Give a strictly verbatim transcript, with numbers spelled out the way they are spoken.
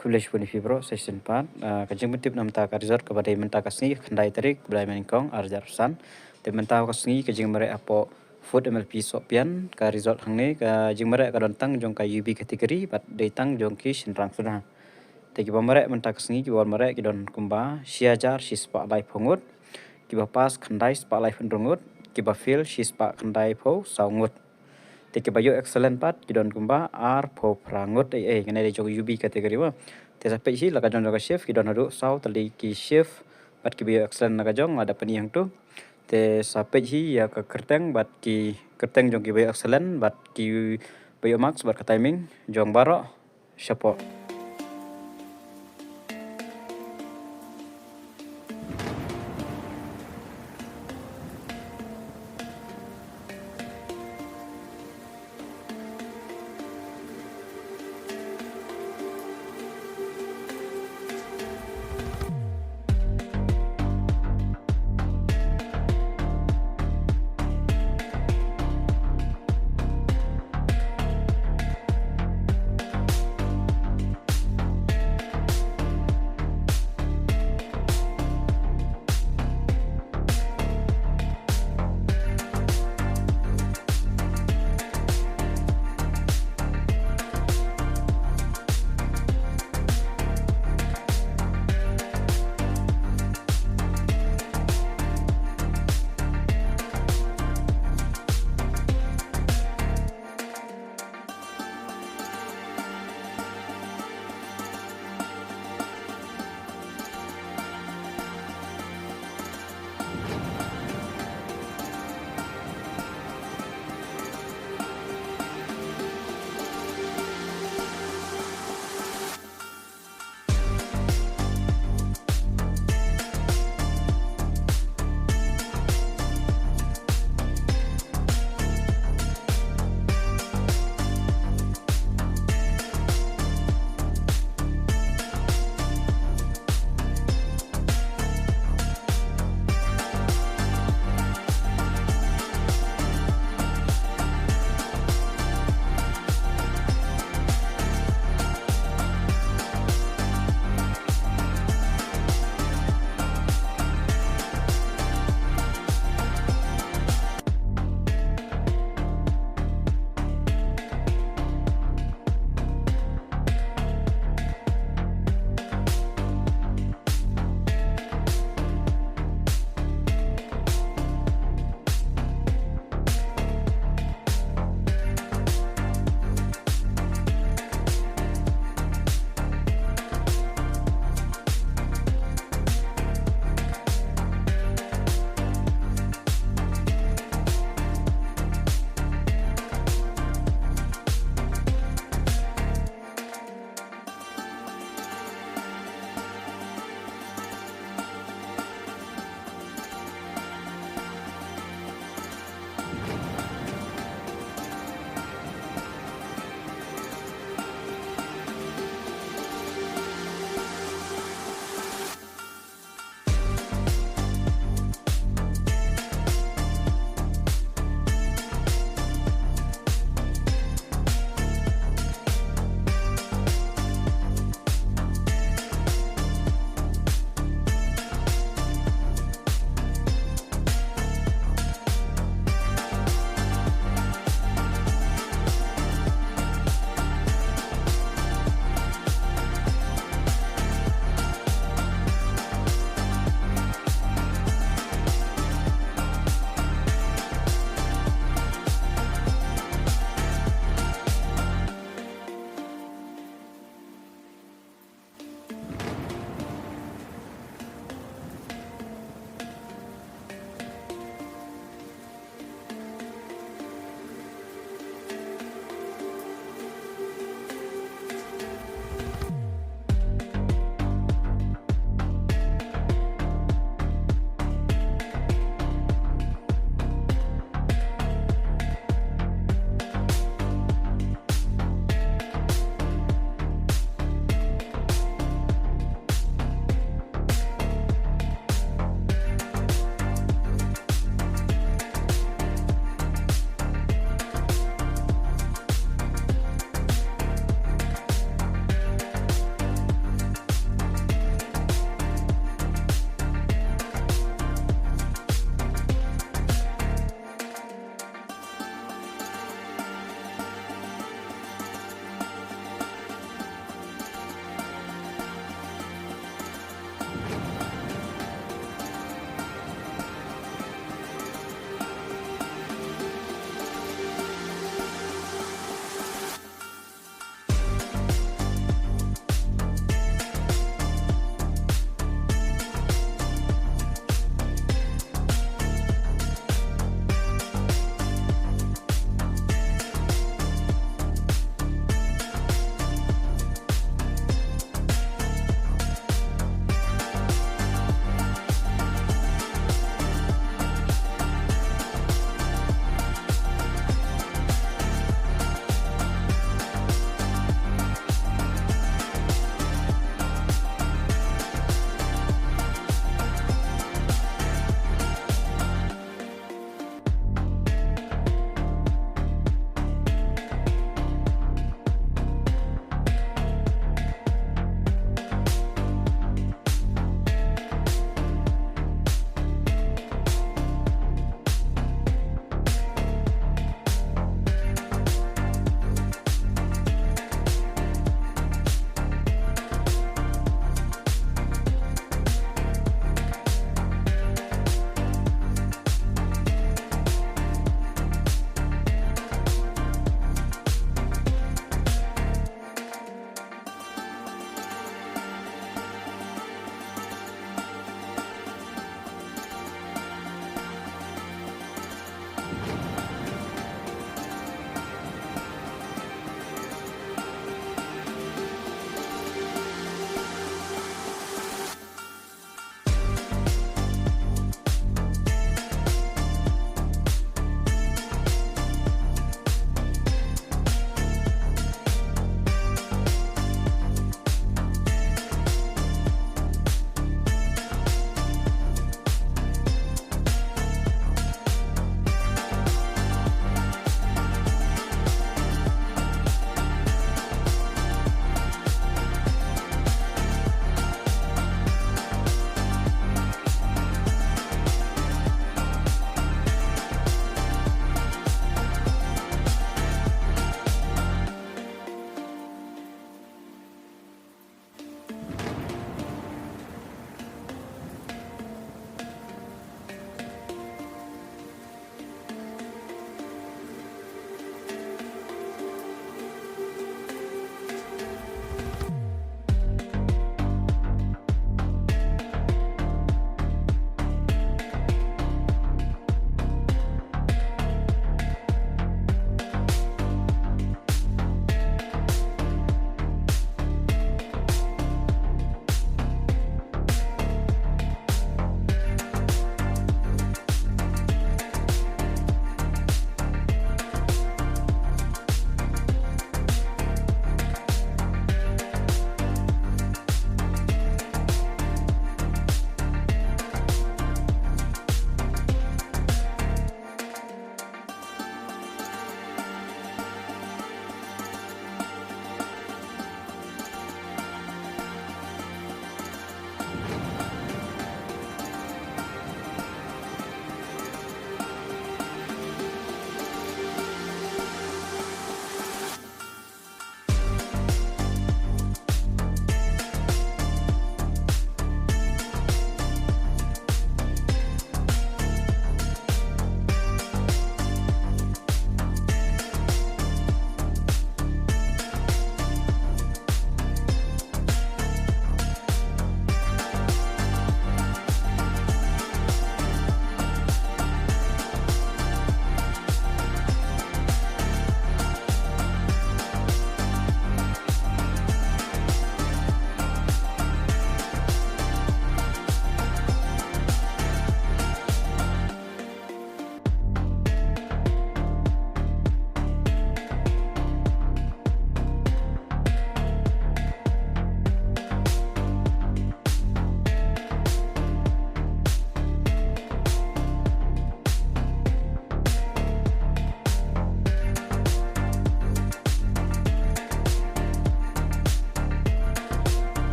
Khublei shibun ïa phi bro, session pat. Ah, ka jingpyntip na mynta ka result kaba dei mynta ka sngi khyndai tarik, bnai Nyngkong, ar hajar arphew san. Te mynta ka sngi ka jingmareh hapoh Food M L P Sohpian, ka result hangne, ka jingmareh ka don tang jong ka U B category bad dei tang jong ki shynrang suda. Te kiba mareh mynta ka sngi, kiba mareh ki don kumba shi hajar shispah laiphew ngut, kiba pass khyndai spah laiphew hynriew ngut, kiba fail shispah khyndaiphew saw ngut. Te kiba ïoh excellent pat ki don kumba arphew phra ngut. Ei, ei, kane dei jong U B category mo. Te sa peit hi la ka jong jong ka shift, ki don haduh saw tylli ki shift bad kiba ïoh excellent la ka jong, la da pyni hangtu. Te sa peit hi ïa ka kyrteng bad ki kyrteng jong kiba ïoh excellent bad kiba ïoh marks bad ka timing jong baroh shapoh.